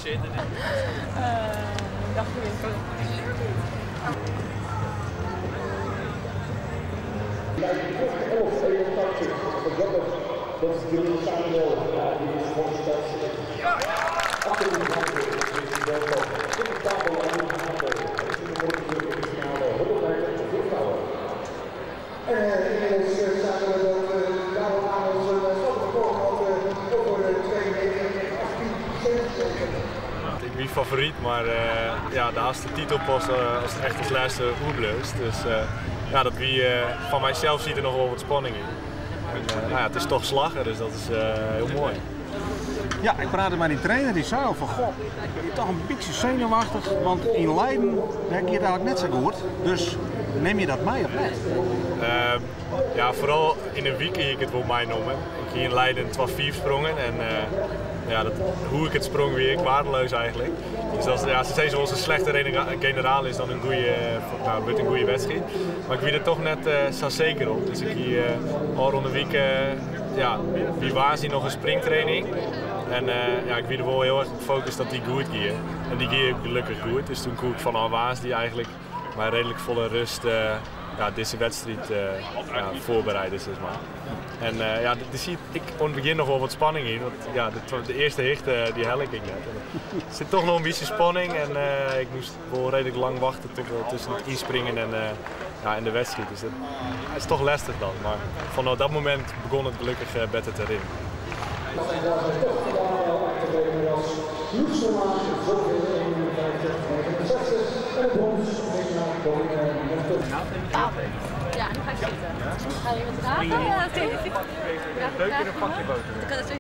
En inmiddels zagen we dat Karel Amels een record had over 2 meter en 18 centimeter. Ik wie favoryt, mar ja, de hast de titel pas ast echt as lêste oerbliuwst. Dus ja, dat wie fan mysels siet der noch wol wat spanning yn. En no ja, it is toch slagge, dus dat is hiel moai. Ja, ik praatte mei dy trainer, dy sei al fan goh, ik bin toch in bytsje senuweftich, want yn Leiden dêr giet it eigentlik net sa goed. Dus nim je dat mei of net? Ja, foaral yn in wike hie ik it wol meinommen. Ik hie yn Leiden 2-5 sprongen en ja, hoe't ik it sprong wie ek weardeleas eigentlik. Dus dat, ja, se sizze wolris, in slechte generaal is dan in goede, no, wurdt in goede wedstriid. Mar ik wie der toch net sa seker op. Dus ik hie ôfrûne wike, ja, wie woansdei noch in springtraining. En ja, ik wie der wol hiel erch op gefocust dat dy goed gie. En dy gie gelokkich goed. Dus doe koe ik fanôf woansdei eigentlik mei reedlik folle rêst, ja, dizze wedstriid, ja, foarberide, sis mar. En ja, der siet ek oan it begjin noch wol wat spanning yn, want ja, de earste hichte dy helle ik net. En der sit toch noch in bytsje spanning en ik moast wol reedlik lang wachtsje tot, tusken it ynspringen en, ja, en de wedstriid. Dus dat is toch lestich dan. Mar fanôf dat momint begûn it gelokkich better te rinnen. En daar zijn toch Daniel te rekenen was Loesema, 51, 69 en het brons ging naar Corinne Mechtel. Ja, nu ga ik zitten. Ga je wat dragen? Ja, natuurlijk. Leuker een pakje boter.